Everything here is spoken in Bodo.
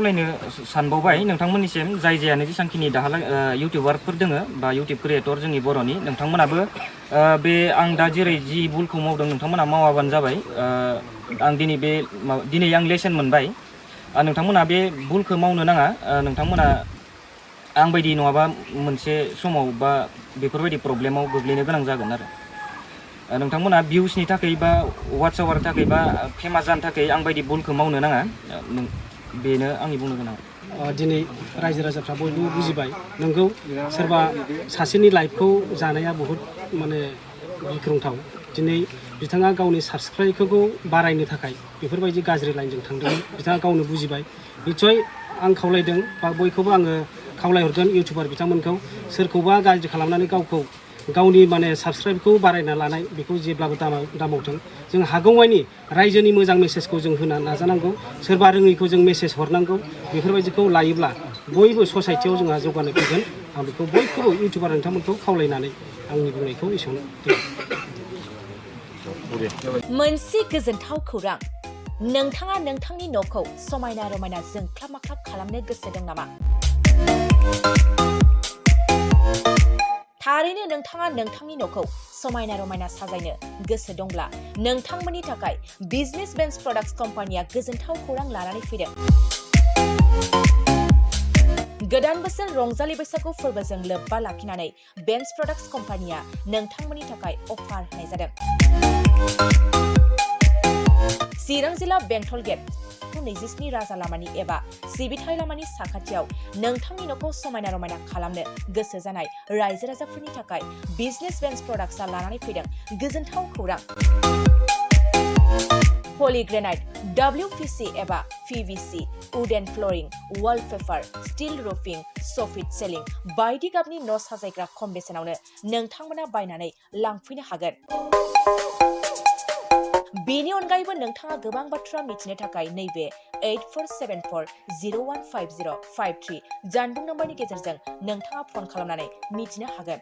खावलायनो सानबावबाय नोंथांमोननिसिम जाय जायानो जेसांखिनि दाहालागै इउटिउबारफोर दोङो बा इउटिउब क्रिएटर जोंनि बर'नि नोंथांमोनाबो बे आं दा जेरै जि भुलखौ मावदों नोंथांमोना मावाबानो जाबाय आं दिनै आं लेसन मोनबाय नोंथांमोना बे भुलखौ मावनो नाङा नोंथांमोना आं बायदि नङाबा मोनसे समाव बा बेफोरबायदि प्रब्लेमाव गोग्लैनो गोनां जागोन आरो नोंथांमोना भिउसनि थाखाय बा वाट्स आवारनि थाखाय बा फेमास जानो थाखाय आं बायदि भुलखौ मावनो नाङा बेनो आंनि बुंनो गोनां दिनै रायजो राजाफ्रा बयबो बुजिबाय नंगौ सोरबा सासेनि लाइफखौ जानाया बहुद माने गिख्रंथाव दिनै बिथाङा गावनि साबस्क्राइबखौ बारायनो थाखाय बेफोरबायदि गाज्रि लाइनजों थांदोंमोन बिथाङा गावनो बुजिबाय निस्सय आं खावलायदों बा बयखौबो आङो खावलायहरगोन इउटिउबार बिथांमोनखौ सोरखौबा गाज्रि खालामनानै गावनि माने साबस्क्राइबखौ बारायना लानाय बेखौ जेब्लाबो दामावथों जों हागौमानि रायजोनि मोजां मेसेजखौ जों होनो नाजानांगौ सोरबा रोङैखौ जों मेसेज हरनांगौ बेफोरबायदिखौ लायोब्ला बयबो ससाइटियाव जोंहा जौगानाय फैगोन आं बेखौ बयखौबो इउटिउबार नोंथांमोनखौ खावलायनानै आंनि बुंनायखौ एसेयावनो मोनसे गोजोनथाव खौरां नोंथाङा नोंथांनि न'खौ समायना रमायना जोंख्लाब माख्लाब खालामनो गोसो दं नामा? थारैनो नोंथाङा नोंथांनि न'खौ समायना रमायना साजायनो गोसो दंब्ला नोंथांमोननि थाखाय बिजनेस बेन्स प्रडाक्ट्स कम्पानिया गोजोनथाव खौरां लानानै फैदों। गोदान बोसोर रंजालि बैसागु फोरबोजों लोब्बा लाखिनानै बेन्स प्रडाक्ट्स कम्पानिया नोंथांमोननि थाखाय अफार होनाय जादों। चिरां जिल्ला बेंटल गेट 27 राजा लामानि एबा सिबिथाय लामानि साखाथियाव नोंथांनि न'खौ समायना रमायना खालामनो गोसो जानाय रायजो राजाफोरनि थाखाय बिजनेस बेन्स प्रडाक्ट्सआ लानानै फैदों गोजोनथाव खौरां। पलिग्रेनाइट, WPC एबा PVC, wooden flooring, wallpaper, steel roofing, soffit ceiling बायदि गाबनि न' साजायग्रा खम बेसेनावनो नोंथांमोना बायनानै लांफैनो हागोन। बेनि अनगायैबो नोंथाङा गोबां बाथ्रा मिथिनो थाखाय नैबे 8474015053 जानबुं नम्बरनि गेजेरजों नोंथाङा फन खालामनानै मिथिनो हागोन।